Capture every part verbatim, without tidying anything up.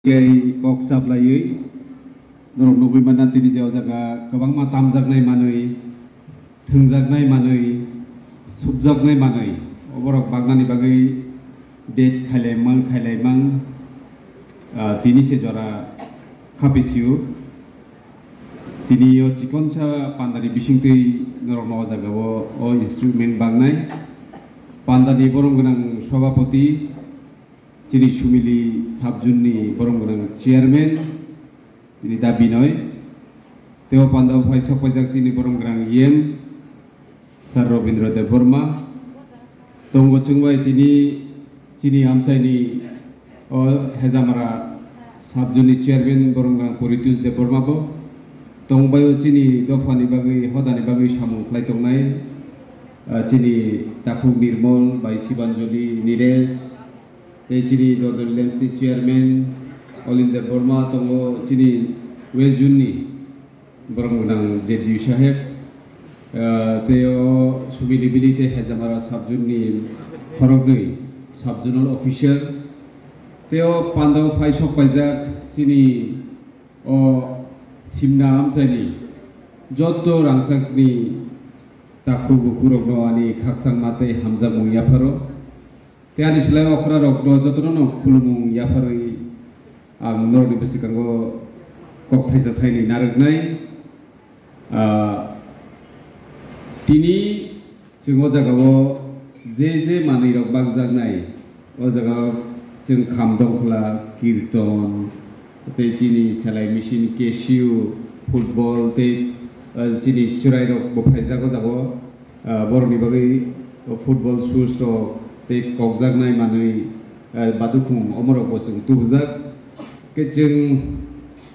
Tei kok chaplaiwi norok nugwi manna tini je o jaga kwbangma tamjaknai manwi, thwngjaknai manwi, subjaknai manwi, oborok baknani bagwi date khailaimang, khailaimang, ah, tini se jora khapisiu. Tini o chikonsa pandani bisingtwi norokno o jagao o instrument baknai. Pandani borom gwnang sobapoti, chini Sumili subjunni borom gwnang chairman, chini da Binoy. Tei o pandao phai sok paijak chini borom gwnang E M, Sir Robindra Debbarma. Tongo chwngbai tini chini amchaini o Hejamara subjunni chairman borom gwnang Poritush Debbarma bo. Tongbai o chini dophani bagwi, hodani bagwi samung khlai tongnai, ah, chini takhuk Nirmol bai Sibanjali, Nilesh, tei chini Dodol Lemsni chairman Olinder Borma tongo, chini West Zone ni borom gwnang J D U saheb, ah, tei o Sumili Bili tei Hejamara subjunni khoroknwi subzonal officer, tei o pandao phai sok paijak chini o Simna amchaini joto rangchakni takhuk bukhurokno ani khakchangma tei hamjakmung yapharo. Tei ani slai okrarokno jotono no khulumung yapharwi ang norokni bwskango kok thaisa thaini narwknai. Ah, tini chwng o jagao je je manwirok bakjaknai, o jagao chwng kham dongkhla, kirton, tei chini selai machine, cashew, football, tei, ah, chini chwrairok bo phaijak o jagao. Ah, borokni bagwi football shoes rok tei kokjaknai manwi, ah, badukhung omorokbo chwng tubujak. Khe chwng,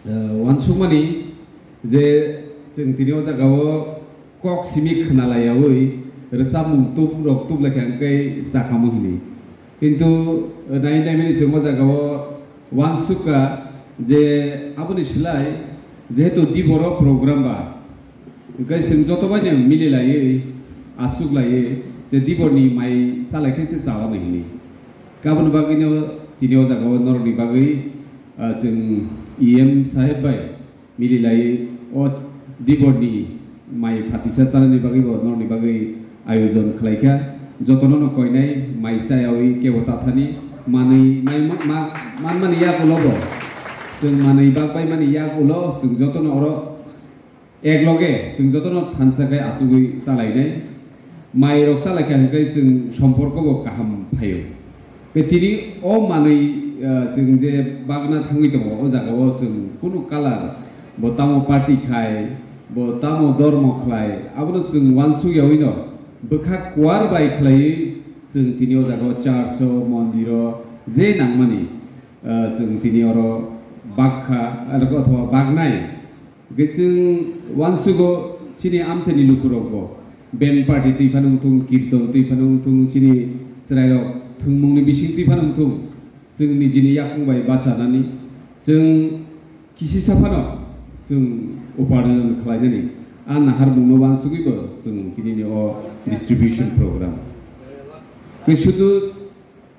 ah, uansukmani je chwng tini o jagao kok simi khwnalaiyaui rwchapmung tubrok tublai kha hwnkhe chakhamu hwnwi. Kintu, eh, nai naimani chwng o jagao uansukha je aboni slai jehetu diboro program ba, hwnkhe chwng joto bai no mili laiwi, aswk laiwi je diborni mai chalai khe se chawanai hwnwi. Aboni bagwino tini o jagao norokni bagwi, ah, chwng E M saheb bai mili lai o diborni mai phatisa chanani bagwi bo norokni bagwi ayojon khlai kha. Jotono no koinai mai chayawi kebo tathani manwi mai ma-, ma-, manmani yak ulo bo. Chwng manwi bak bai mani yak ulo chwng jotono oro ek loge chwng jotono thansa khe achugwi chalainai. Mai rok chalai kha hwnkhe chwng somporko bo kaham phaio. Tei tini o manwi, ah, chwng je bagna thangwi tongo, o jagao chwng kunu kalar, bo tamo party khai, bo tamo dormo khlai, abono chwng uansuk yaui no bwkha kuar bai khlaiwi chwng tini o jagao church o, mondir o, je nangmani, ah, chwng tini oro bakha, ah, othoba bagnai. Hwnkhe chwng uansugo chini amchaini lukurokbo band party twi phano wngthung, kirton twi phano wngthung, chini chwrairok thwngmungni bising twi phano wngthung, chwng nijini yakung bai bachanani, chwng kisisa phano chwng uparjon khlainani, a naharmungno uansugwibo chwng tinini o distribution program. Tei sudu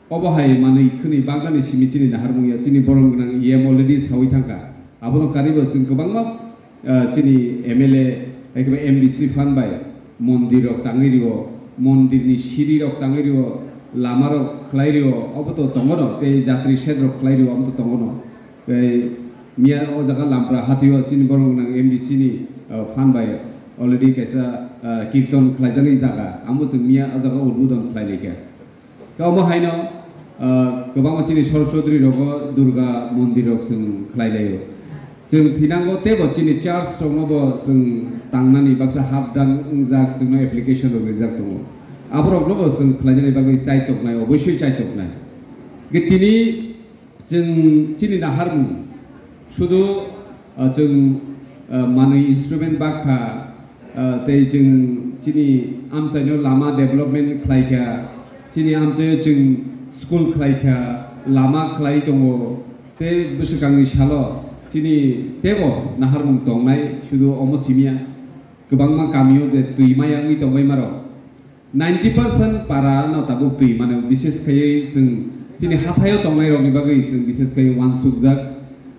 Obo hai manwi khwnwi bagani simi chini naharmung ya, chini borom gwnang E M already saui thangkha. Abono karibo chwng kwbangma, ah, chini M L A, hai khe M D C phan bai mondir rok tangwi rio, mondir ni siri rok tangwi rio, lama rok khlai rio, obo to tongo no, tei jatri shed rok khlai rio, obo to tongo no. Tei miya o jaga Lampra hatio chini borom gwnang M D C ni, ah, phan bai already kaisa, ah, kirton khlaijani jaga, amo chwng miya o jaga udbodon khlai laikha. Tei omo haino, ah, kwbangma chini Sor Chaudhary rogo Durga mondir rok chwng khlai laio. Chwng thinango teibo chini church rokno bo chwng tangnani baksa hapdan wngjak, chwngno application rok rijak tongo. Aborokno bo chwng khlainani bagwi chaitoknai, oboisoi chaitoknai. Ge tini chwng chini naharmung sudu, ah, chwng, ah, manwi instrument bakha, ah, tei chwng chini amchaino lama development khlaikha, chini amchaio chwng school khlaikha, lama khlai tongo, tei bwswkangni salo chini teibo naharmung tongnai, sudu omo simiya kwbangma kamio je twi maya wngwi tongbai maro. Ninety percent para no tabuk twi mano, bises khaiwi chwng Chini hathaio tongnairokni bagwi chwng bises khe uansukjak.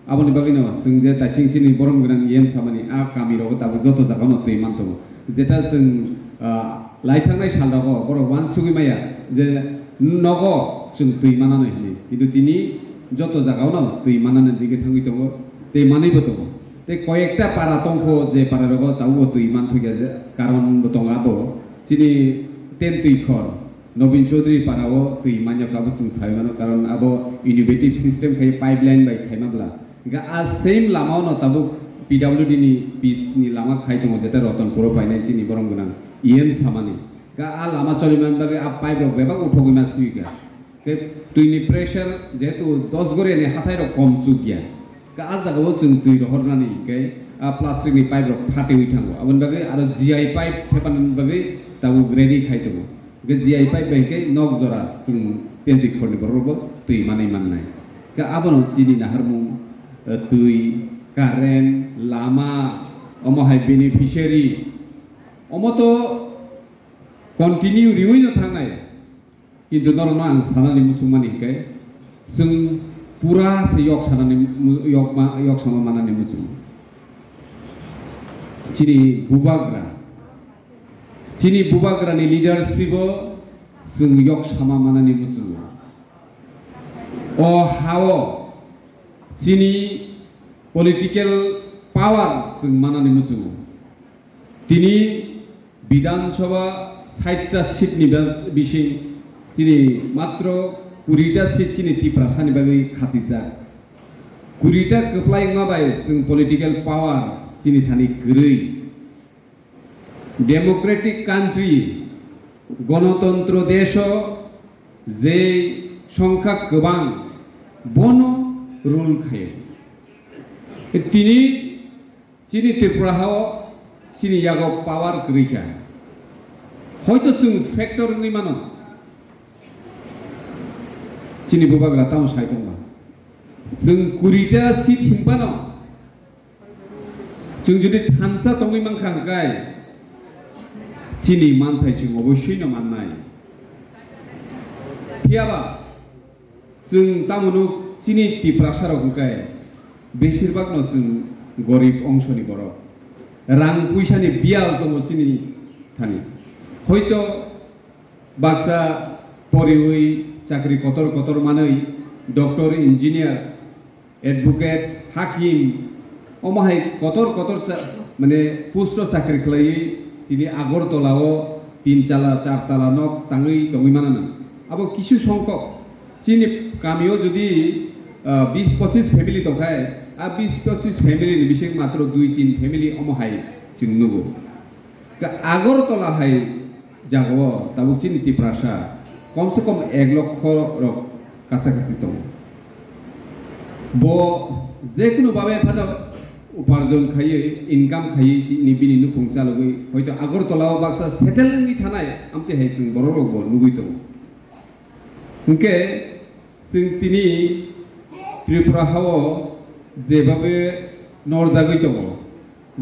Aboni bagwino chwng je taising chini borom gwnang yen samani a kamirogo tabuk joto jagao no twi man tongo. Jeta chwng, ah, laithangni salrogo borok uansugwi maya je nogo chwng twi mananai hwnwi. Kintu tini joto jagao no twi manani digi thangwi tongo, tei manwibo tongo. Tei koyekta para tongkho je pararogo tabukbo twi manthokya je karon bo tongo abo. Chini ten twi khor. Nobin Chaudhary para o twi manya kabo chwng sai mano, karon abo innovative system khai pipeline bai khaima bla. Ga a same lama o no tabuk P W D ni bis ni lama khai tongo, jeta Ratanpur o painai chini borom gwnang E M samani. Ga a lama choli man bagwi a pipe rok bebak uthogwi ma sui ga. Ke twi ni pressure jehetu dos gore ni hathai rok kom chuk ya. Ka a jaga o chwng twi rohornani hinkhe a plastic ni pipe rok phatewi thango. Aboni bagwi aro G I pipe thepanani bagwi tabuk ready khai tongo. Hinkhe G I pipe bai hinkhe nok jora chwng tentwi khorni borok rokbo twi manwi mannai. Hinkhe abono chini naharmung, eh, twi, current, lama, omo hai beneficiary, omo to continue riwi no thangnai. Kintu norokno ang sanani muchungmani hinkhe, chwng pura se yok sanani mu-, yok ma-, yok sama manani muchungo. Chini bubagra, chini bubagrani leadership o chwng yok sama manani muchungo. O hao chini political power chwng manani muchungo. Tini Bidhan Sabha sait ta seat ni ba-, bising chini matro kuri ta seat chini Tiprasa ni bagwi khatijak. Kuri ta kwplai wngma bai chwng political power chini thani kwrwi. Democratic country, gonotontro desho je songkha kwbang bono rule khaio. Tini Chini Tripura hao chini yago power kwrwi kha. Hoito chwng factor wngwi mano. Chini bubagra tamo sai tongma. Chwng kuri ta seat hinphano, chwng jodi thansa tongwi mankha hwnkhe, chini manthai chwng oboisoi no mannai. Phiyaba, Chwng tamo nuk chini Tiprasa rok hwnkhe besir bak no chwng gorib ongso ni borok. Rang puisa ni biyal tongo chini thani. Hoito baksa poriwi chakri kotor kotor manwi doctor, engineer, advocate, hakim, omo hai kotor kotor cha-, mane post o chakri khlaiwi tini Agartala o tin chala, char tala nok tangwi tongwi mano. Abo kisu songkok. Chini kami o jodi, ah, bis pochis family tongkhai, a bis pochis family ni bising matro dui tin family omo hai chwng nugo. Ka Agartala hai jagao tabuk chini Tiprasa kom se kom ek lokho rok kasa kasi tongo. Bo jekunu babe phano uparjon khaiwi, income khaiwi ni bini nukhung chalogwi hoito Agartala o baksa settle wngwi thanai amtwi hai chwng borok rok bo nugwi tongo. Hwnkhe chwng tini Tripura hao jebabe norjagwi tongo,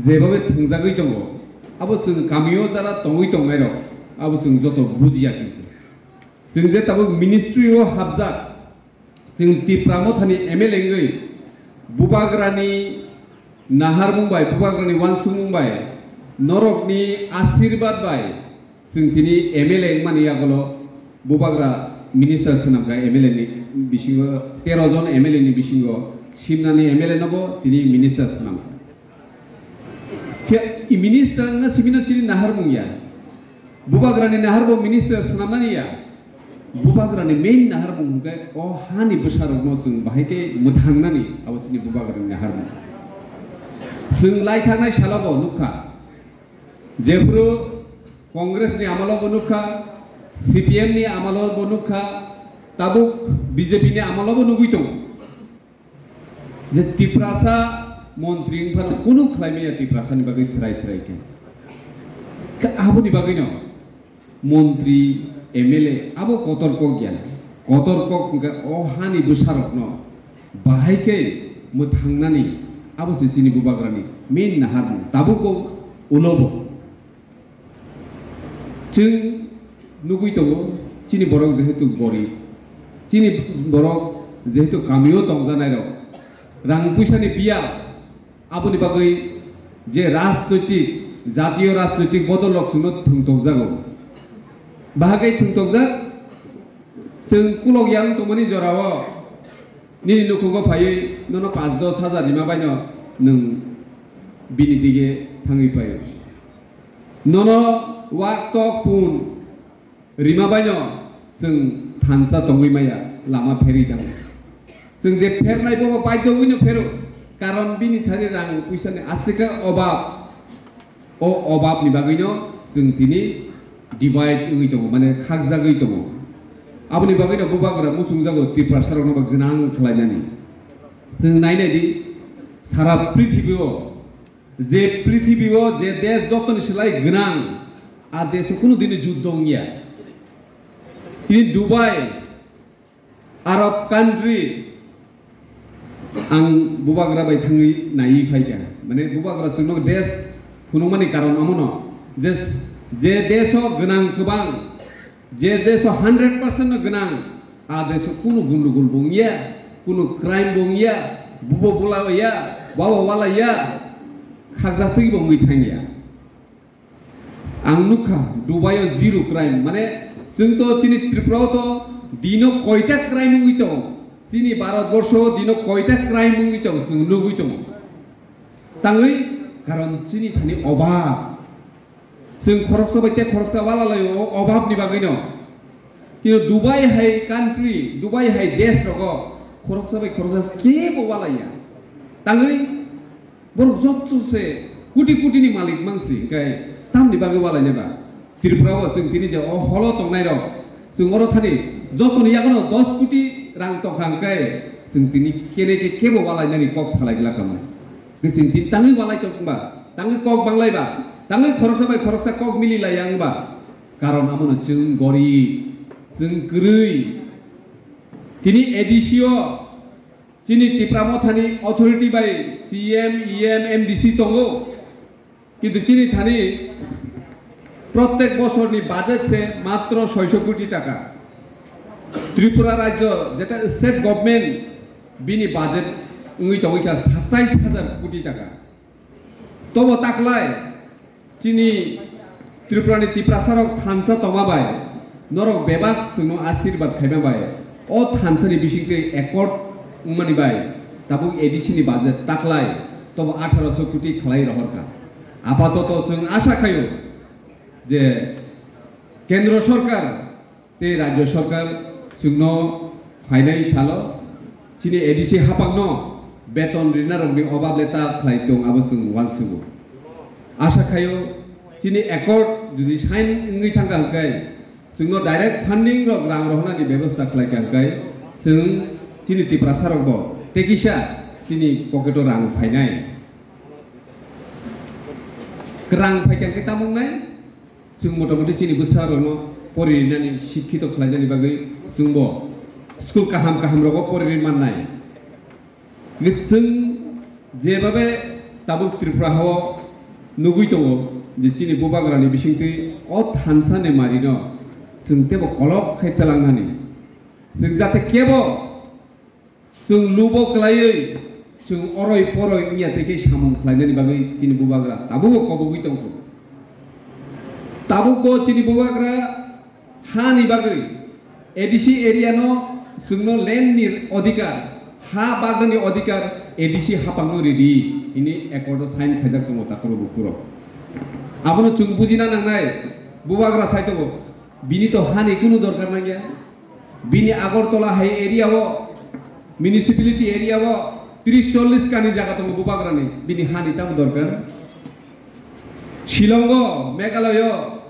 jebabe thwngjagwi tongo, abo chwng kamio jara tongwi tongnairok, abo chwng joto bujiya kintu. Chwng je tabuk ministry o hapjak, chwng Tipra Mothani M L A wngwi bubagrani naharmung bai, bubagrani uansukmung bai, norokni asirbad bai, chwng tini M L A wngmani yagulo bubagra minister swnamkha M L A ni bisingo, tero jon M L A ni bisingo simnani M L A nobo tini minister swnamkha. Khe i minister wngna simi no chini naharmung ya. Bubagrani naharbo minister swnamnani ya. Bubagrani main naharmung hwnkhe o hani bwsarokno chwng bahai khe mwthangnani abo chini bubagrani naharmung. Chwng lai thangnai salobo nukha. Jephuru Congress ni amalobo nukha, C P M ni amalobo nukha, tabuk B J P ni amalobo nugwi tongo. Je Tiprasa montri wngphano kunu khlaimaya Tiprasani bagwi srai srai khe. Khe aboni bagwino montri, M L A abo kotor kok ya. Kotor kok hwnkhe o hani bwsarokno bahai khe mwthangnani abo se chini bubagrani main naharmung. Tabukbo ulobo. Chwng nugwi tongo, chini borok jehetu gorib. Chini borok jehetu kamio tongjanai rok, rang puisa ni biya, aboni bagwi je rajnoitik, jatiyo rajnoitik bodol rok chwngno thwngtokjago. Bahagwi thwngtokjak, chwng kulok yang tongmani jorao nini nukhungo phaiwi nono panch dos hajar rima baino nwng bini dige thangwi phaio. Nono wak tok pun rima baino chwng thansa tongwi maya, lama pherwi thango. Chwng je phernai bobo baidhyo wngwino phero, karon bini thani rang puisani aswkha obab. O obabni bagwino chwng tini divide wngwi tongo, mane khakjagwi tongo. Aboni bagwino bubagra muchungjago Tiprasarokno bo gwnang khlainani. Chwng nainai di, sara prithibio, je prithibio je desh jotoni slai gwnang, a desho kunu dini juddho wngya. Tini Dubai, Arab country, ang bubagra bai thangwi naiwi phaikha. Mane bubagra chwngno desh phunukmani karon amono, je, je desho gwnang kwbang, je desho hundred percent no gwnang, a desho kunu gundugul bo wngya, kunu crime bo wngya, bubo bula ya, baba wala ya, khakjatwi bo wngwi thangya. Ang nukha, Dubai o zero crime, mane chwng to chini Tripura o to dino koita crime wngwi tongo, chini Bharat borsho o dino koita crime wngwi tongo, chwng nugwi tongo. Tangwi, karon chini thani obab. Chwng khoroksa bai tei khoroksa wala lai o obab ni bagwi no. Kino Dubai hai country, Dubai hai desh rogo khoroksa bai khoroksa kebo wala ya. Tangwi, borok jotto se koti koti ni malik mangsi, hingkai tamni bagwi walainai ba? Tripura o chwng tini je o holo tongnai rok, chwng oro thani jotoni yagono dos koti rang tongkha, hingkai chwng tini kene khe kebo walainani kok salai glak tongmani. Hingke chwng tini tangwi walai tong ba, tangwi kok banglai ba, tangwi khoroksa bai khoroksa kok mili lai ya wng ba? Karon amono chwng gorib, chwng kwrwi. Tini A D C o Chini Tipra Mothani authority bai C M, E M, M D C tongo. Kintu chini thani prottek bosorni budget se matro soiso koti taka. Tripura rajyo jeta state government bini budget wngwi tongwi kha satais hajar koti taka. Tobo taklai chini Tripurani Tiprasarok thansa tongma bai, norok bebak chwngno asirbad khaima bai, o thansani bisingtwi accord wngmani bai, tabuk A D C ni budget taklai tobo atharo so koti khlai rohorkha. Apatoto chwng asa khaio je Kendro Sorkar tei Rajya Sarkar chwngno phainai salo chini A D C haphangno beton rinarokni obab le ta khlai tong, abo chwng uansugo. Asa khaio chini accord jodi sign wngwi thangkha hwnkhe chwngno direct funding rok rang rohornani bebostha khlaikha hwnkhe chwng chini Tiprasarokbo tei kisa chini pocket o rang phainai. Rang phaikha hwnkhe tamo wngnai? Chwng motamoti chini bwsarokno poririnani, sikkito khlainani bagwi chwngbo school kaham kahamrogo poririn mannai. Chwng jebabe tabuk Tripura hao nugwi tongo je chini bubagrani bisingtwi o thansani marino chwng teibo kolok khai twlangnani. Chwng jate kebo Chwng lubo kwlaiwi, chwng oroi poroi wngya tei khe samung khlainani bagwi chini bubagra tabukbo kobogwi tongkho. Tabukbo chini bubagra hani bagwi A D C area no chwngno land ni odhikar, ha bagani odhikar A D C haphangno ridi hini accord o sign khaijak tongo takhoro bukhurok. Abono chwng bujina nangnai, bubagra sai tongo, bini to hani kunu dorkar nangya. Bini Agartala hai area o, municipality area o tris chollis kani jaga tongo bubagrani, bini hani tamo dorkar. Shillong o, Meghalaya o,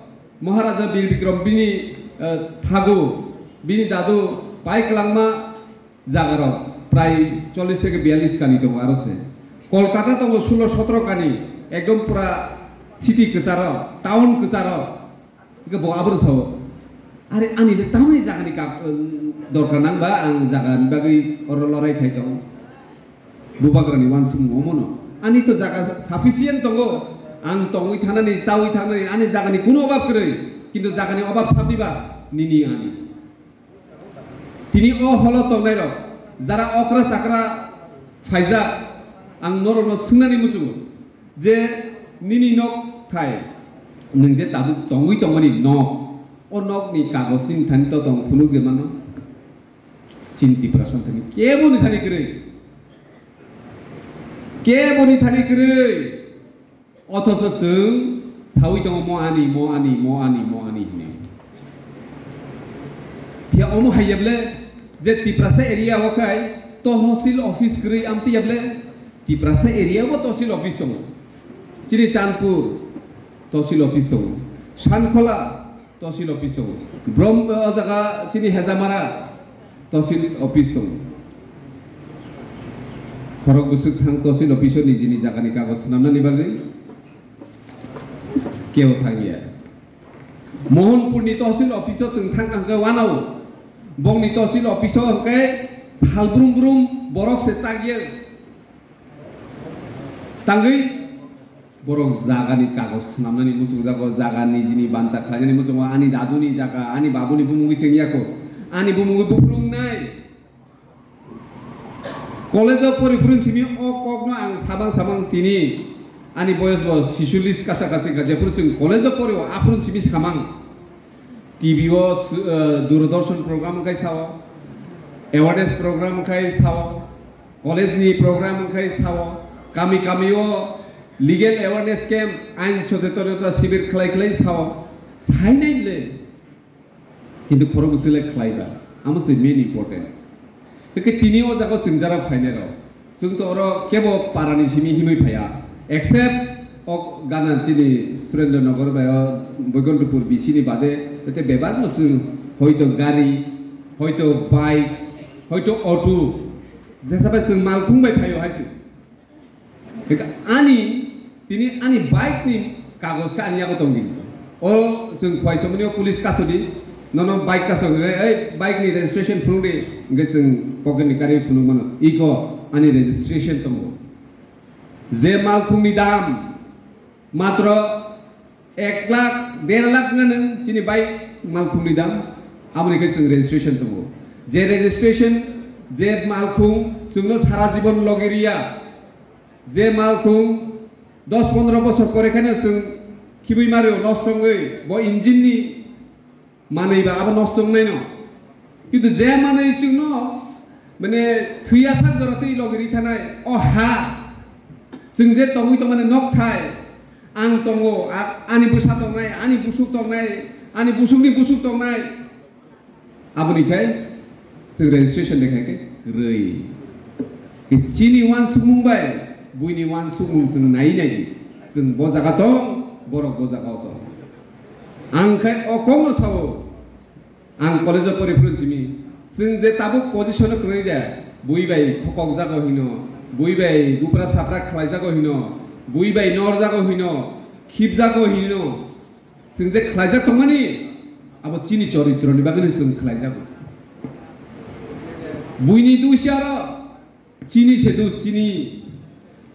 Maharaja Bir Bikram bini, eh, thagu, bini dadu pai kwlangma jaga rok prai chollis theke biyallis kani tongo aro se. Kolkata tongo sulo sotro kani, ekdom pura city kwcharo, town kwcharo. Hingke bo abono sao, "Are, ani le tamni jagani kap-, dorkar nang ba, ang jagani bagwi oro lorai khai tong." Bubagrani uansukmung omono. "Ani to jaga sufficient tongo, ang tongwi thanani, chawi thanani, ani jagani kuno obab kwrwi, kintu jagani obab sabni ba nini ani." Tini o holo tongnairok, jara okra chakra phaijak, ang norokno swngnani muchungo je nini nok thai, nwng je tabuk tongwi tongmani nok, o nokni kagoj nini thani to tong phunuk de mano? Chini Tiprasa thani kebo ni thani kwrwi, kebo ni thani kwrwi. Othocho chwng saui tongo, "Mo ani, mo ani, mo ani, mo ani," hwnwi. Phiya omo hai yable je Tiprasa area o khai tohsil office kwrwi amtwi yable, Tiprasa area o tohsil office tongo. Chini Chandpur tohsil office tongo. Sankhola tohsil office tongo. Brom, o jaga chini Hejamara tohsil office tongo. Khorok bwswk thang tohsil office o nijini jagani kagoj swnamnani bagwi kebo thangya. Mohanpurni tohsil office o chwng thang kha hwnkhe wanao. Bongni tohsil office o hwnkhe sal brum brum borok se chakya. Tangwi borok jagani kagoj swnamnani muchungjago, jaga nijini banta khlainani muchungo, ani daduni jaga, ani babuni bumungwi chengya kho, ani bumungwi buphurungnai. College o pori phurung simi o kokno ang samang samang tini ani boyos bo sichulis kasa kasi kasi phuru chwng college o pori o aphuru simi samang. T V o, eh, Doordarshan program khai sao, awareness program khai sao, college ni program khai sao, kami kami o legal awareness camp, ain sochetonota shibir khlai khlai sao, sainai le. Kintu khorok bwswk le khlai ba, amo se main important. Tei tini o jaga o chwng jara phainai rok, chwng to oro kebo para ni simi himwi phaiya, except o gana chini Surendra Nagar bai o Boikunthpur B C ni bade, tei bebak no chwng hoito gari, hoito bike, hoito auto, jesa bai chwng malkhung bai phaio hai se. Hingke ani, tini ani bike ni kagoj khe ani yago tongdi. O chwng phai somani o police kasodi, nono bike kasodi, "Ei, bike ni registration phunuk di," hingke chwng pocket ni kari phunuk mano. Iko ani registration tongo. Je malkhung ni dam matro ek lakh, der lakh na nung chini bike malkhung ni dam, aboni khe chwng registration tongo. Je registration, je malkhung chwngno sara jibon logi riya, je malkhung dos pondro bosor pore kheno chwng khibui mario, nosto wngwi, bo engine ni manwi ba abo nosto wngnaino. Kintu je manwi chwngno, mane, thwiya sak jora twi logi ri thanai, o ha, chwng je tongwi tongmani nokthai, ang tongo, a-, ani bwsa tongnai, ani busuk tongnai, ani busukni busuk tongnai, aboni khai chwng registration de khai khe kwrwi. Chini uansukmung bai buini uansukmung chwng nai nai di. Chwng bo jaga tong, borok bo jaga o tong. Ang khai o kokno sao, ang college o pori phuru simi, chwng je tabuk position o kwrwi de, bui bai phokok jago hino, bui bai gupra sapra khlai jago hino, bui bai nor jago hino, khip jago hino, chwng je khlaijak tongmani, abo chini choritroni bagwino chwng khlaijago. Buini dusi aro chini se dus chini.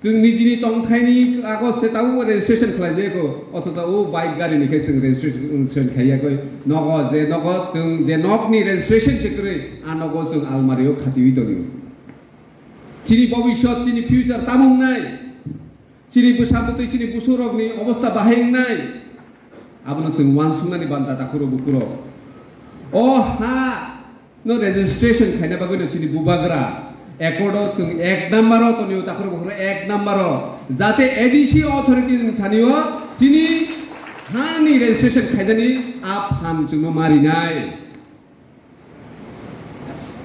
Chwng nijini tongthaini kagoj se tabukbo registration khlaijak kho, othocho o bike gari ni khe chwng registration khaiya kho. Nogo je nogo chwng je nokni registration se kwrwi, a nogo chwng almari o khatiwi tongo. Chini bobiswt, chini future tamo wngnai? Chini bwsa bwtwi, chini busurokni obostha bahai wngnai? Abono chwng uansuknani banta takhuro bukhuro. O ha no registration khaina bagwino chini bubagra accord o chwng ek number o tonio, takhuro bukhuro ek number o, jate A D C authority ni thani o chini ha ni registration khainani a phan chwngno marinai.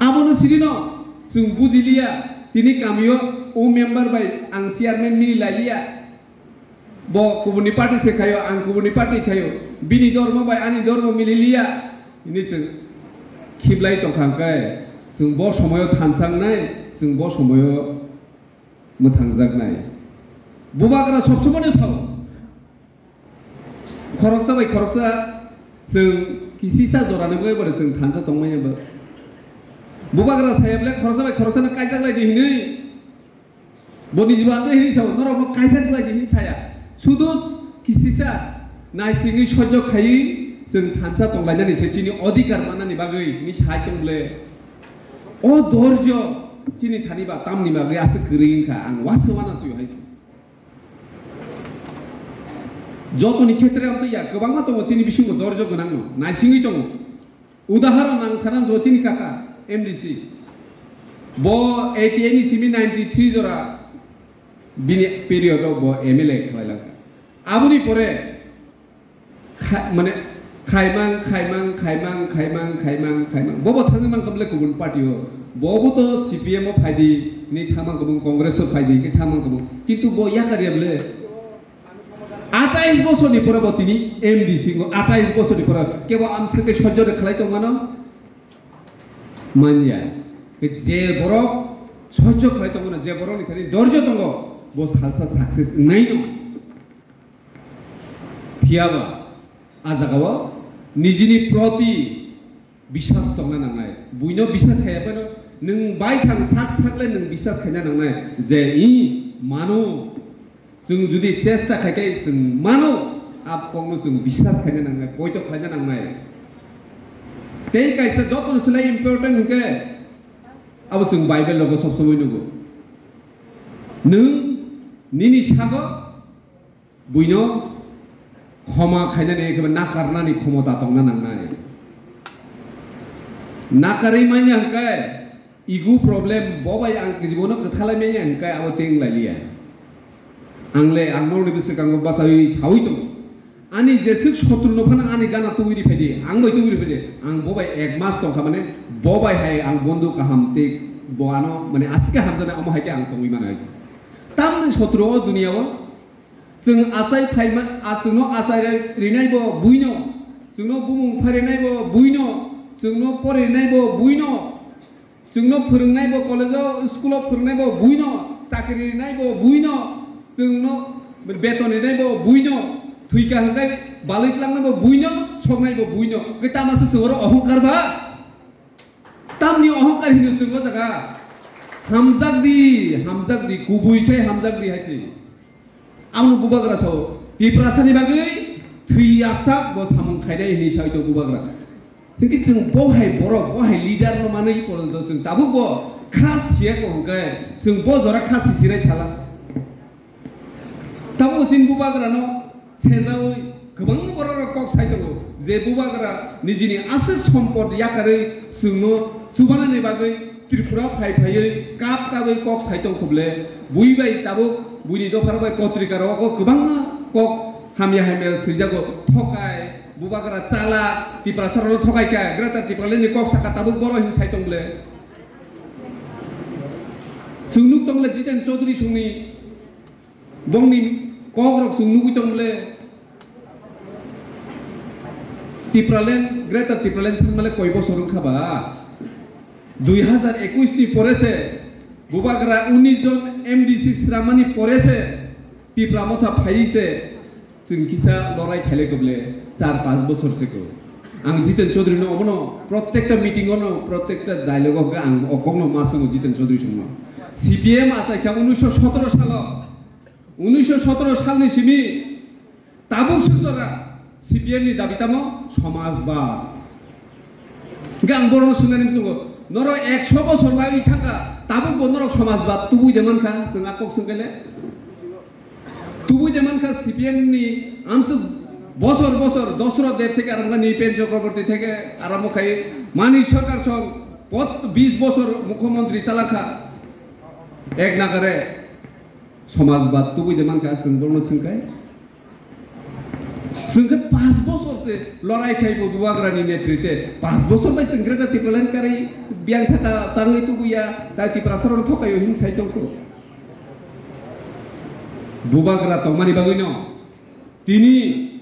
Abono sinino chwng bujiliya, tini kamio o member bai ang chairman mili lailiya. Bo kubuni party se khayo, ang kubuni party khayo. Bini dormo bai ani dormo mililiya. Ini chwng khiblai tongkha hwnkhe chwng bo somoyo thansangnai, chwng bo somoyo mwthangjaknai. Bubagra sob somoni sao. Khoroksa bai khoroksa chwng kisisa jorani bagwi bore chwng thansa tongmani ba. Bubagra saya bole khoroksa bai khoroksano kaijak lai di hinwi. Boni jibo ang hinwi sao, norokno kaijak lai di hinwi saya. Sudu kisisa naisingwi sojok khaiwi chwng thansa tonglainani se chini odhikar mannani bagwi hinwi sai tong bole. O dorjo chini thani ba tamni bagwi aswk kwrwi wngkha, ang uansuk uanansuk hai. Jotoni khetre ang twiya, kwbangma tongo chini bisingo dorjo gwnangno, naisingwi tongo. Udaharon ang sana jo chini kaka M D C. Bo eighty eight ni simi ninety three jora bini period o bo M L A khlai lang. Aboni pore kha-, mane khaimang, khaimang, khaimang, khaimang, khaimang, khaimang. Bobo thangwi mankha bole kubun party o. Bobo to C P M o phaidi, ni thangmang kubun Congress o phaidi, ni thangmang kubun. Kintu bo yakar ya bole. Atais bosorni pore bo tini M D C ngo, atais bosorni pore kebo amswkhe sojjo de khlai tongmano? Manya. Je borok sojjo khlai tongmano, je borokni thani dorjo tongo, bo salsa success wngnaino. Phiyaba, a jagao nijini proti biswas tongna nangnai. Buino biswas khaiya phano nwng baithang sak sakle nwng biswas khaina nangnai je i mano. Chwng jodi chesta khai khe chwng mano, a kokno chwng biswas khaina nangnai, poito khlaina nangnai. Tei kaisa joto selai important hwnkhe abo chwng Bible rogo sob somoi nugo. Nwng nini sago buino khoma khainani eba nakarnani khomota tongna nangnai. Nakarwi manya hwnkhe ego problem, bo bai ang jibono kwthalai manya hwnkhe abo tei wnglailiya. Ang le ang norokni bwswkango bachawi sawi tongo. Ani jeswk sotru no phano ani gana tubui ri phaidi, ang bai tubui ri phaidi, ang bo bai ek mas tongkha mane bo bai hai ang bondhu kaham tei bo ano mane aswk hamjaknai omo hai khe ang tongwi mano hai. Tamni sotru o duniya o Chwng achai phaima, a chwngno achai rinai bo buino, chwngno bumung pharinai bo buino, chwngno porinai bo buino, chwngno phwrwngnai bo college-o, school-o phwrwngnai bo buino, chakri rinai bo buino, chwngno beton rinai bo buino, thwika hwnkhe balwi tlangnai bo buino, soknai bo buino. Khe tamasa chwng oro ohongkar ba? Tamni ohongkar hino chwng o jaga. Hamjakdi, hamjakdi, kubui khe hamjakdi hai se. Aboni bubagra sao, Tiprasani bagwi thwi asak bo samung khainai hinwi sai to bubagra. Hinkhe chwng bo hai borok, bo hai leader no manwi porjonto chwng tabuk bo kha siya ko hwnkhe chwng bo jora kha sisirai sala. Tabuk chini bubagrano sejaui kwbangma borok rok kok sai tongo je bubagra nijini aswk sompot yakarwi chwngno chubanani bagwi Tripura phai phaiwi kap kagwi kok sai tong khuble bui bai tabuk buini dopha rok bai potrika rogo kwbangma kok hamya hamya swijago thokai bubagra chala Tiprasa rokno thokai kha Greater Tipraland ni kok saka tabuk boro hin sai tong ble chwng nuk tong le Jiten Chaudhary songni Bongni kok rok chwng nugwi tong le Tipraland, Greater Tipraland sangmale koi bosor wngkha ba? Dui hazar ekwis ni pore se bubagra unis jon M D C sramani pore se Tipra motha phai se chwng kisa lorai khaile koble char panch bosor se ko. Ang Jiten Chaudhary no omono protekta meeting ono protekta dialogue o ang okokno ma swngo Jiten Chaudhary songno. C P M achai kha unisho sotoro salo. Unisho sotoro salni simi tabuk sujora C P M ni dabi tamo somajbad. Hingke ang borokno swngnani muchungo, norok ekso bosor bagwi thangkha, tabuk bo norok somajbad tubui de mankha, chwng a kok swngkele? Tubui de mankha C P M ni amsuk bosor bosor Dosrot Deb theke arambha Nripen Chakraborty theke arambho khai mani sarkar song pot bis bosor mukhyamantri chalakha. Ek nagare Somajbad tubui de mankha, chwng borokno swngkhe. Chwngkhe panch bosor se lorai khai bo Bubagrani netrite. Panch bosor bai chwng Greater Tipraland karwi biyang thaka tangwi tubuya, tai Tiprasarokno thokaio hin sai tongkho. Bubagra tongmani bagwino tini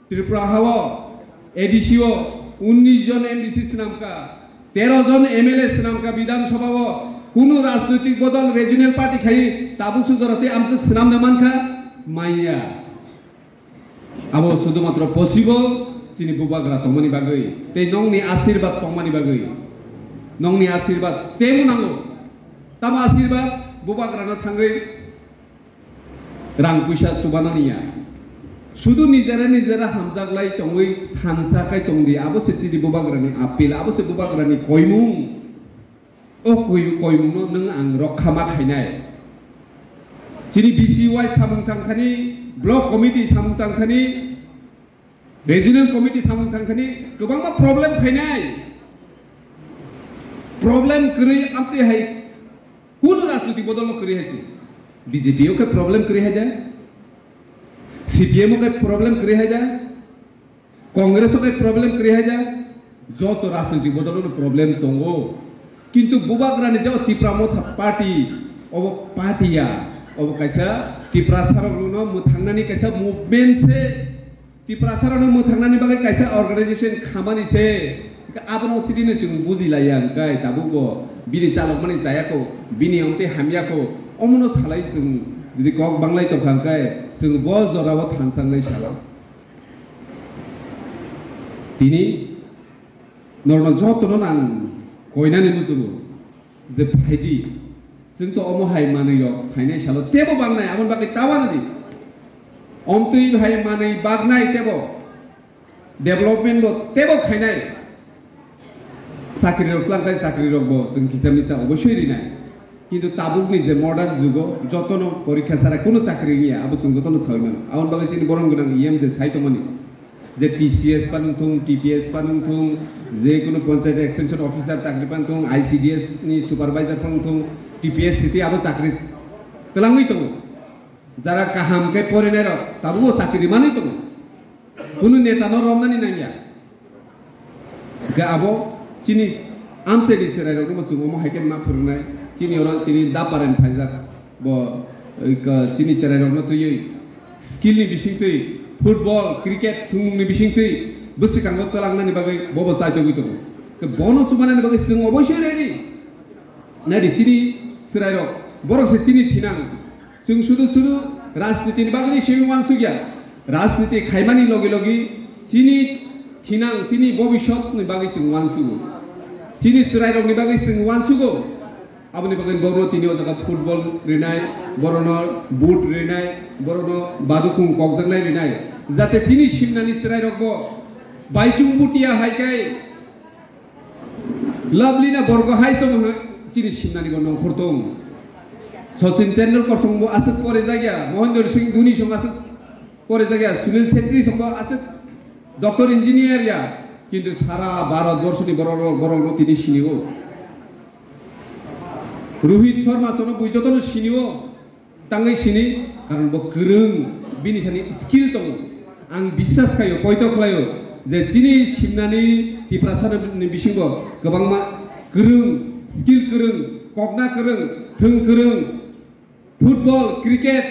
Tripura hao A D C o unis jon M D C swnamkha, tero jon M L A swnamkha Bidhan Sabha o, kunu rajnoitik bodol regional party khai tabuk se jora tei amswk swnamna mankha manya. Abo sudhumatro possible chini Bubagra tongmani bagwi tei nongni asirwad tongmani bagwi. Nongni asirwad teibo nango. Tamo asirwad Bubagrano thangwi Rang puisa chubanani ya. Sudu nijera nijera hamjak lai tongwi thansa khai tongdi, abo se chini Bubagrani appeal, abo se Bubagrani koimung. O koi-, koimungno nwng ang rokha ma khainai. Chini B C Y samung tangkhani, block committee samung tangkhani, regional committee samung tangkhani kwbangma problem phainai. Problem kwrwi amtwi hai kunu rajniti bodolno kwrwi hai se. B J P o khe problem kwrwi hai da, C P M o khe problem kwrwi hai da, Congress o khe problem kwrwi hai da, joto rajniti bodol no problem tongo. Kintu bubagrani je o Tipra Motha Party, obo party ya, obo kaisa Tiprasa rok no mwthangnani kaisa movement se, Tiprasa rok no mwthangnani bagwi kaisa organization khamani se. Abono sidi no chwng buji laiya hwnkhe tabuk bo bini chalokmani chaya kho, bini ongtwi hamya kho, omono salai chwng jodi kok banglai tongkha hwnkhe chwng bo jorao thansangnai salo. Tini norno jotono nang koinani muchungo je phaidi, chwng to omo hai manwi rok phainai salo tebo bangnai, aboni bagwi tawana di. Omtwi hai manwi bagnai tebo, development bo tebo khainai. Chakri rok twlang khai, chakri rok bo chwng kisa misa obosoi rinai. Kintu tabuk ni je modern jugo jotono porikha sara kuno chakri wngya, abo chwng jotono sawi mano. Aboni bagwi chini borom gwnang E M je sai tongmani, je T C S panung thung, T P S panung thung, je kuno panchayat extension officer chakri pan thung, I C D S ni supervisor panung thung, T P S city abo chakri twlangwi tongo. Jara kaham khe porinai rok tabuk bo chakri manwi tongo. Kunu neta no romnani nangya. Hwnkhe abo chini amchaini chwrairokno bo chwng omo hai khe ma phwrwngnai. Chini oro tini da parent phaijak bo, eh, ka-, chini chwrairokno twiwi skill ni bisingtwi, football, cricket thwngmungni bisingtwi bwswkango twlangnani bagwi bobo chaitogwi tongo. Khe bono chubanani bagwi chwng oboisoi ready. Naidi chini chwrairok, borok se chini thinang. Chwng sudu sudu rajniti ni bagwi simi uansukya. Rajniti khaimani logi logi chini thinang, tini bobiswt ni bagwi chwng uansugo. Chini chwrairok ni bagwi chwng uansugo. Aboni bagwi borokno tini o jaga football rinai, borokno boot rinai, borokno badukung kokjaknai rinai. Jate chini simnani chwrairokbo baichung butia hai khe Lovelina Borgohain song ha chini simnani bo nongkhor tong. Sachin Tendulkar song bo aswk pore jagya, Mahendra Singh Dhoni song aswk pore jagya, Sunil Chhetri song bo aswk doctor engineer ya, kintu sara Bharat borso ni borok rok, borok no tini sini o. Rohit Sharma song no bui joto no sini o. Tangwi sini, karon bo kwrwng, bini thani skill tongo. Ang biswas khaio, poito khlaio je chini simnani Tiprasa ni bisingo kwbangma kwrwng, skill kwrwng, kokna kwrwng, thwng kwrwng, football, cricket,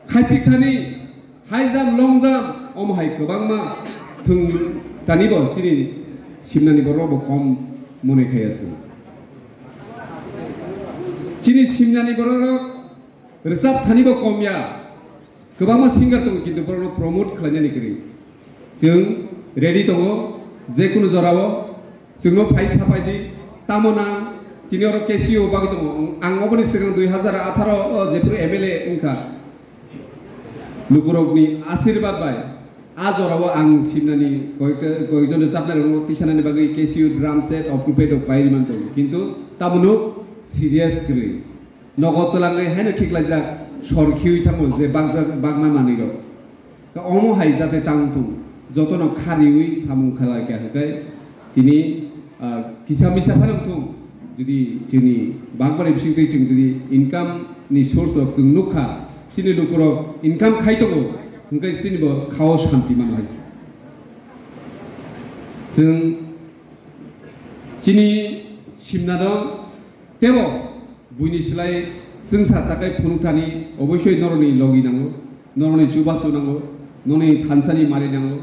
khaisik thani, high jump, long jump, omo hai kwbangma thwng tani bo chini simnani borok bo kom mone khai aswk. Chini simnani borok rok rwchap thani bo kom ya, kwbangma singer tongo, kintu borok no promote khlainani kwrwi. Chwng ready tongo, je kunu jorao chwngno phai sapai di, tamo na chini oro K C O bagwi tongo. Ang oboni swkang dui hazar atharo o jephuru M L A wngkha, lukurokni asirwad bai a jorao ang simnani koyek-, koyekjon rwchapnairokno tisanani bagwi K C O drum set, octopad rok pai rwmani tongo, kintu tamono serious kwrwi. Nogo twlangwi haino khiklaijak, sor khiwi thango je bakjak, bakma manwirok. Ka omo hai jate tang thung, jotono khariwi samung khalai kha hwnkhe tini, ah, kisa misa phano wng thung, jodi chini bakmani bisingtwi chwng jodi income ni source rok chwng nukha, chini lukurok income khai tongo, hwnkhe chini bo khao shanti mano hai. Chwng chini simnano tebo buini slai chwngsa sakai phunukthani oboisoi norokni logi nango, norokni chubachu nango, norokni thansani mari nango.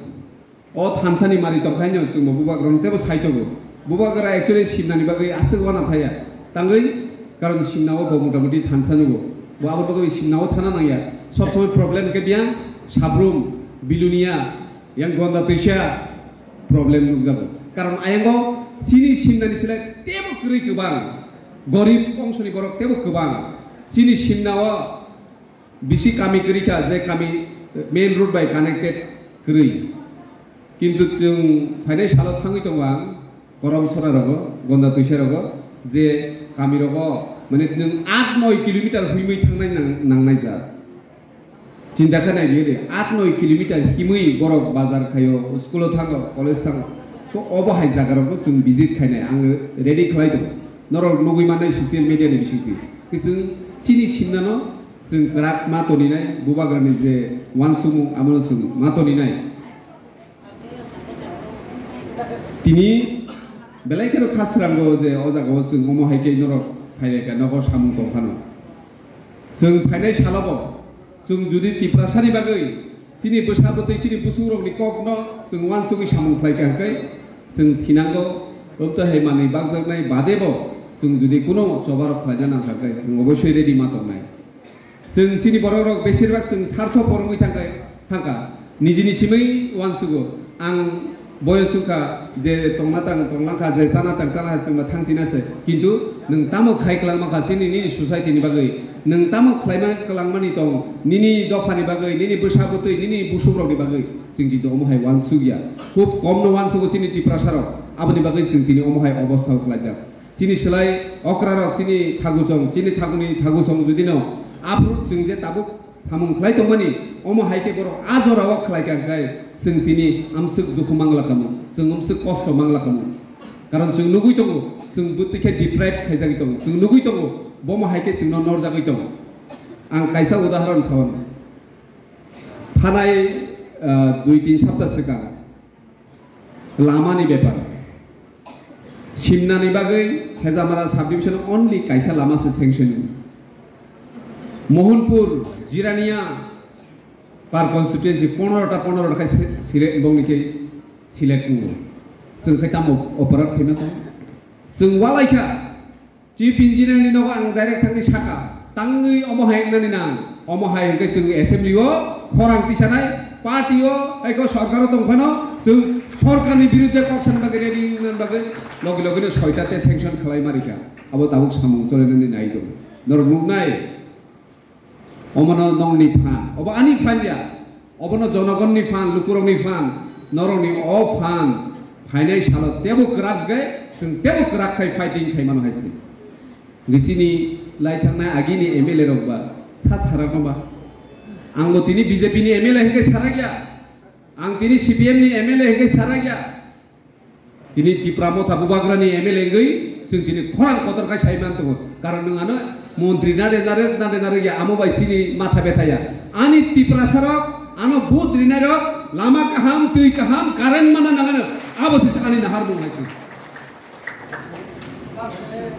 O thansani mari tongkhaino chwngbo bubagrano tebo saitogo. Bubagra actually simnani bagwi aswk wana thaya. Tangwi karon simnao bo motamuti thansa nugo. Bo abo bagwi simnao thana nangya. Sob somoi problem khe biyang Sabrum, Bilonia, yang Gonda Twisa problem nukjago. Karon ayango chini simnani slai tebo kwrwi kwbang. Gorib ongsoni borok tebo kwbang. Chini simnao bisi kami kwrwi kha, je kami main road bai connected kwrwi. Kintu chwng phainai salo thangwi tongo ang Korom Sora rogo, Gonda Twisa rogo. Je kamirogo, mane, nwng aat noi kilometer huimui thangnai nang-, nangnai jak. Chinta khe nai di, aat noi kilometer himui borok bazar khaio, school-o thango, college thango. To obo hai jagarokno chwng visit khainai, ang ready khlai tongo. Norok nugui mannai social media ni bisingtwi. Khe chwng chini simnano chwng kwrak ma toninai, bubagrani je uansukmung, amono chwng ma toninai. Tini belai kheno khasrango je o jagao chwng omo hai khe norok phailaikha, nogo samung tong phano. Chwng phainai salobo chwng judi Tiprasani bagwi chini bwsa bwtwi, chini busungrokni kokno chwng uansugwi samung khlaikha hwnkhe, chwng thinango, obtwi hai manwi bakjaknai badebo chwng judi kuno chobarok khlaina nangkha hwnkhe, chwng oboisoi ready ma tongnai. Chwng chini borok rok besir bak chwng sartho porongwi thangkha, thangkha. Nijini simwi uansugo. Ang boyos wngkha je tongna tang tonglangkha, je chana tang chana chwngno thangchina se. Kintu nwng tamo khai kwlangma kha chini nini society ni bagwi? Nwng tamo khlaima kwlangmani tong nini dophani bagwi, nini bwsa bwtwi, nini busukrokni bagwi? Chwng kintu omo hai uansukya. Khub komno uansugo chini Tiprasa rok. Aboni bagwi chwng tini omo hai obostha o kwlaijak. Chini slai okrarok chini thaguchong, chini thaguni thaguchong judino aphuru chwng je tabuk samung khlai tongmani, omo hai khe borok a jorao khlai kha khe chwng tini amswk dukhu mangla kamo, chwng amswk kosto mangla kamo. Karon chwng nugui tongo, chwng bwtwi khe deprive khaijagwi tongo, chwng nugui tongo, bomo hai khe chwngno norjagwi tongo. Ang kaisa udahoron saui mano. Thanai, ah, dui tin sapta swkang lamani bepar. Simnani bagwi Khejamara subdivision only kaisa lama se sanction. Mohanpur, Jirania par constituency pondro ta pondro ta khai se-, sire bongni khe select wngo. Chwng khai tamo operate khaima tong? Chwng walaikha. Chief Engineer ni nogo ang direct thangwi saka, tangwi omo hai wngnani nang, omo hai hwnkhe chwng assembly o khorang tisanai, party o eko sorkar o tong phano chwng sorkar ni birudde kok san bagwi ready wngna bagwi logi logi no soita te sanction khlai ma rikha, abo tabuk samung cholenani nai tongo, norok nuknai. Omono nongni phan, obo ani phan ya. Obono jonogonni phan, lukurokni phan, norokni o phan phainai salo tebo kwrak khe, chwng tebo kwrak khai fighting khai mano hai se. Chini lai thangnai agini M L A rok ba sa sarakno ba. Angbo tini B J P ni M L A hwnkhe sarakya. Ang tini C P M ni M L A hwnkhe sarakya. Tini Tipra Motha Bubagrani M L A wngwi chwng tini khorang kotor khai sai man tongo. Karon nwng ano montri nare nare nare nare ya amo bai chini matha betha ya. Ani Tiprasa rok, ano vote rinai rok, lama kaham, twi kaham, current mana nangano, abo se ani nahar mung hai chwng.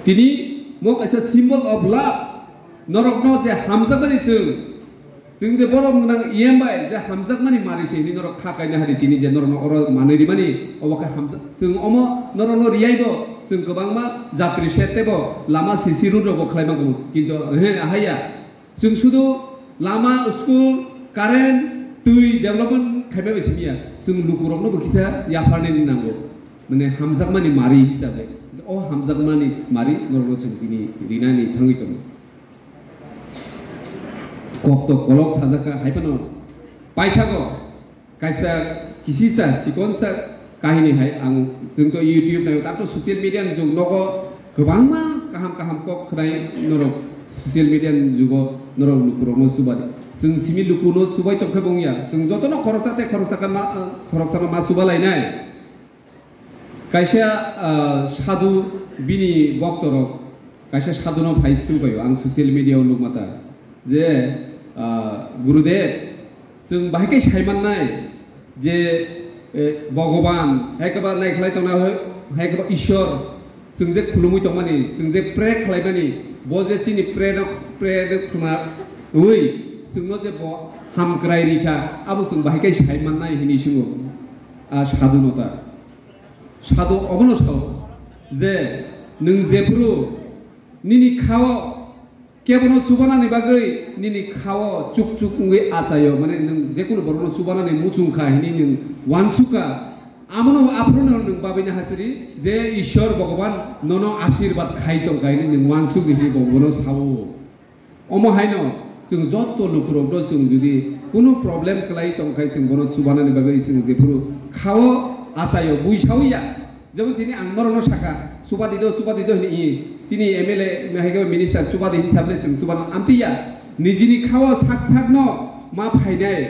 Tini mo kaisa symbol of love, norokno je hamjakmani chwng Chwng je borok nang iyam bai je hamjakmani mari se hini norok kha kaina hari tini je norokno oro manwi rimani obo khe hamjak. Chwng omo norokno riyai bo chwng kwbangma jatri set tebo lama C C road rok bo khlai mangkho. Kintu he ahaya chwng sudu lama, school, current, twi development khaima bai simiya. Chwng lukurokno bo kisa yapharnani nango. Mane hamjakmani mari hisabe. O hamjakmani mari norokno chwng tini rinani thangwi tongo. Kok to kolok sajak kha, hai phano paithago kaisa kisisa chikonsa kahini hai ang chwng to YouTube naio, tato social media ni jug nogo kwbangma kaham kaham kok khwnai norok social media ni jugo norok lukurokno chubai. Chwng simi lukuno chubai tongkhe bo wngya, chwng jotono khoroksa tei khoroksa khe ma, khoroksano ma chuba lainai. Kaisa, ah, sadhu bini boktorok kaisa sadhuno phai swngpaio, ang social media o nukma ta je, ah, Gurudev, chwng bahai khe saimannai je, eh, Bhogoban, hai khe ba naikhlai tongna hai khe ba Ishwar, chwng je khulumui tongmani, chwng je pray khlaimani, bo je chini pray no, pray no khwnaui chwngno je bo hamkrai rikha, abo chwng bahai khe saimannai hinwi swngo, ah, sadhuno ta. Sadhu obono sao je nwng jephuru nini khao kebono chubanani bagwi nini khao chuk chuk wngwi achaio, mane nwng jekunu borokno chubanani muchung kha hinwi nwng uansukha, amono aphuru nwng babina hachiri je Ishwar Bhogoban nono ashirbad khai tongkha hinwi nwng uansukdi hinwi bo bono sao. Omo haino chwng jotto lukurokno chwng jodi kunu problem kwlai tongkhai chwng bono chubanani bagwi chwng jephuru khao achaio bui saui ya. Jemon tini ang norokno saka, "Chubadi do, chubadi do," hwnwi i. Chini M L A, hai khe minister chuba de hinwi sable chwng chuba no amtwi ya. Nijini khao sak sak no ma phainai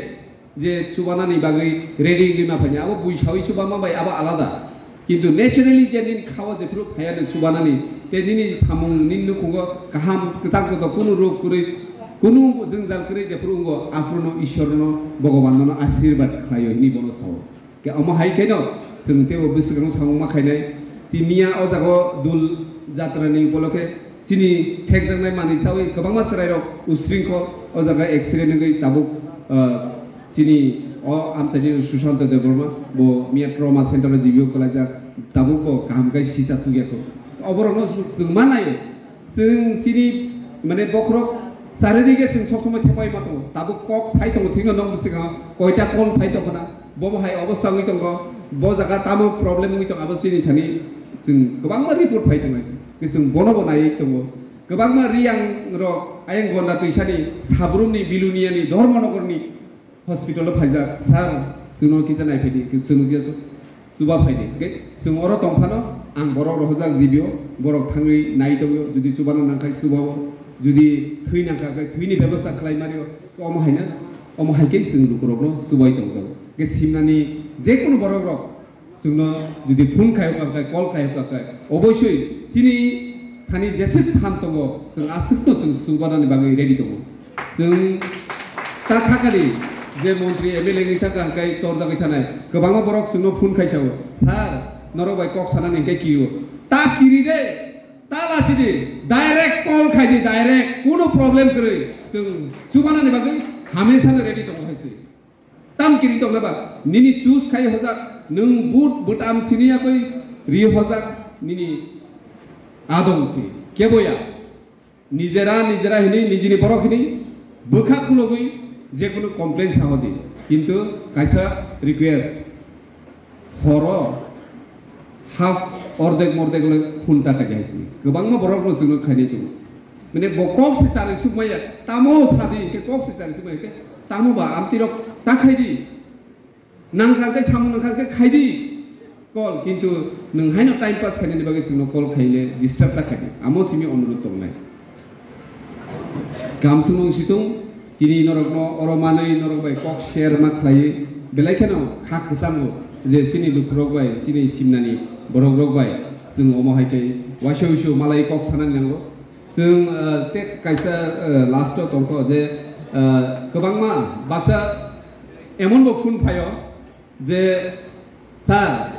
je chubanani bagwi ready wngwi ma phainai. Abo bui sawi chuba ma bai abo alada. Kintu naturally je nini khao jephuru phaiya no chubanani, te nini samung nini nukhungo kaham kwtal kotor kunu rog kwrwi, kunu jwngjal kwrwi jephuru wngo, aphuru no Ishwar no, Bhogoban no ashirbad khlaio hinwi bono sao. Ke omo hai khe no chwng teibo bwswkang samung ma khainai. Tiniya o jaga o dul jatra ni upolokhe chini thekjaknai manwi chawi kwbangma chwrairok usringkho o jaga accident wngwi tabuk, ah, chini o amchaini Sushanta Debbarma bo miya trauma center o G B O kwlaijak, tabuk bo kaham khe sisa chukyakho. Oborokno chwng ma naio. Chwng chini, mane, bokhorok chariri khe chwng sob somoi thepai ma tongo. Tabuk kok sai tongo, thikno nok bwskango koita call phai tongkha na. Bo bo hai obostha wngwi tongo, bo jaga tamo problem wngwi tongo, abo chini thani chwng kwbangma report phai tongo. Khe chwng bono bo naiwi tongo. Kwbangma Riyang rok ayang Gonda twisani Sabrumni, Biluniyani, Dharmanagarni hospital o phaijak, "Sir, chwngno kisa naiphai di, chwngno kisa chuba phai di." Hwnkhe chwng oro tong phano ang borok rohorjak G B O, borok thangwi nai tongwi, jodi chubano nangkha chuba o, jodi thwi nangkha khe thwini bebosta khlai mario, omo haino, omo hai khe chwng lukurokno chubai tongjago. Hwnkhe simnani jekunu borok rok chwngno jodi phone khai hokha khe, call khai hokha khe, oboisoi chini thani jese phan tongo, chwng aswkno chwng chubanani bagwi ready tongo. Chwng ta khakani je montri M L A ni ta kangkai tor jagwi thanai, kwbangma borok chwngno phone khai sao, "Sir, norok bai kok sanani hwnkhe kiro." Ta kiri de, ta lasi di, direct call khai di, direct, kuno problem kwrwi. Chwng chubanani bagwi hamesano ready tongo hai se. Tam kiri tongna ba, nini choose khai hojak, nwng but bwtam sini yakoi ri hojak, nini adong si, kebo ya. Nijera, nijera hini, nijini borok hini, bwkha khulogwi jekunu complaint sahodi. Kintu kaisa request, horo half, ordek mordek le phone ta kajai si. Kwbangma borok no chwngno khainai tongo. Mane bo kok se chari sukmaya, tamo sadi ke kok se chari sukmaya ke, tamo ba amtirok ta khai di. Nangkha khe samung nangkha khe khai di call, kintu nwng haino time pass khainani bagwi chwngno call khaile disturb ta khai di. Amo simi onurudh tongnai. Kamswng wng situng, tini norokno oro manwi norok bai kok share ma khlaiwi, belai kheno kha kwchango je chini lukurok bai, chini simnani borokrok bai chwng omo hai khe waisa uisu malai kok sanani nango. Chwng, ah, tei kaisa, ah, last o tongkho je, ah, kwbangma baksa emon bo phone phaio je, "Sir,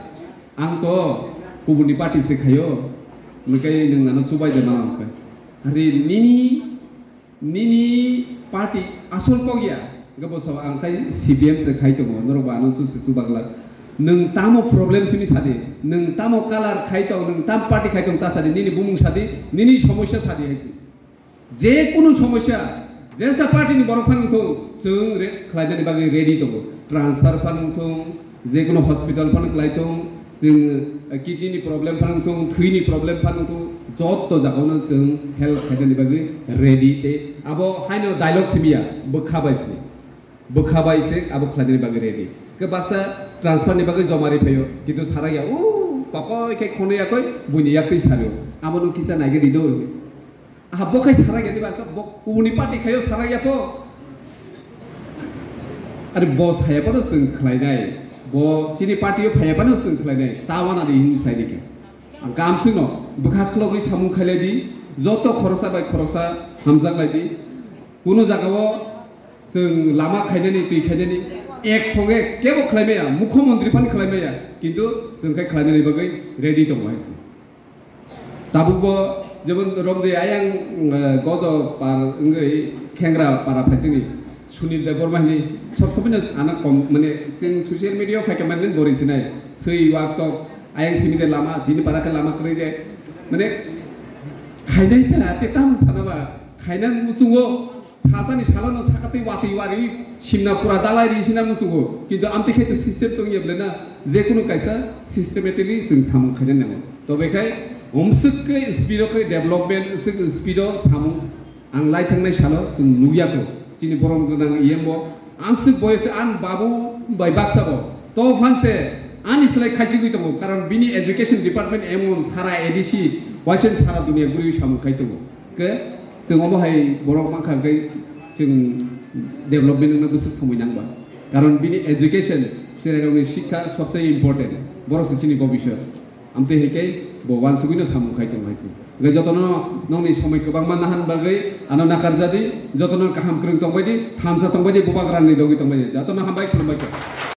ang to kubuni party se khaio, hwnkhe nwng nano chubai de mano," hwnkhe. Are nini, nini party asol kok ya, hwnkhe bo sao, "Ang khai C P M se khai tongo, norok bo ano chu se chubaglak." Nwng tamo problem simi sadi, nwng tamo color khai tong, nwng tam party khai tong ta sadi, nini bumung sadi, nini somosya sadi hai se. Je kunu somosya, jesa party ni borok phano wngthung, chwng re-, khlainani bagwi ready tongo. Transfer phano wngthung, je kunu hospital phano khlai thung, chwng, eh, kidney ni problem phano wngthung, thwi ni problem phano wngthung, jotto jagao no chwng help khlainani bagwi ready tei abo haino dialogue simi ya, bwkha bai se. Bwkha bai se abo khlainani bagwi ready. Khe baksa transfer ni bagwi joma ri phaio, kintu sarak ya, "O, kokoi khe khonwi yakoi, buini yaktwi sario. Amo no kisa naigwi ri do." Aha, bo khai sarak ya diba, bo kubuni party khaio sarak ya to. Are bo saya phano chwng khlainai, bo chini party o phaya phano chwng khlainai, ta wana di hin sai di khe. Ang kamswk no bwkha khulogwi samung khailai di, joto khoroksa bai khoroksa hamjak lai di. Kunu jaga o chwng lama khainani, twi khainani, ek songe kebo khlai maya, mukhyamantri phano khlai maya, kintu chwng khai khlainani bagwi ready tongo hai se. Tabukbo jemon romde ayang, eh, godo par wngwi khengra para phaisingni Sunil Debbarma hini sob sob no ana kom, mane chwng social media o phaikha mane bori sinai, swi wak tok ayang simi de lama, chini para khe lama kwrwi de, mane khainai phela te tam sana ba, khaina muchungo, sachani salo no sakatwi watwi wari simna pura dalai ri sina muchungo, kintu amtwi khe to system tong ya bole na, je kunu kaisa systematically chwng samung khaina nango. Tobe khai omswk khe speed o khe development, swk speed o samung ang lai thangnai salo chwng nukya kho. Chini borom gwnang E M bo amswk boyos an babu bai baksa bo to phan se ani slai khaichigwi tongo, karon bini education department emon sara A D C Waisen sara dunia guri samung khai tongo. Ke chwng omo hai borok mankha hwnkhe chwng development wngna bwswk somoi nangba. Karon bini education, chwrairokni sikha sobse important. Borok se chini bobiswt. Amtwi hai khe bo wansugwino samung khai tongo hai se. Hwnkhe jotono nokni somoi kwbangma nahan bagwi ano nakarjadi, jotono kaham kwrwng tongbaidi, thansa tongbaidi, bubagrani logi tongbaidi. Jotono hambai, khulumbai khe.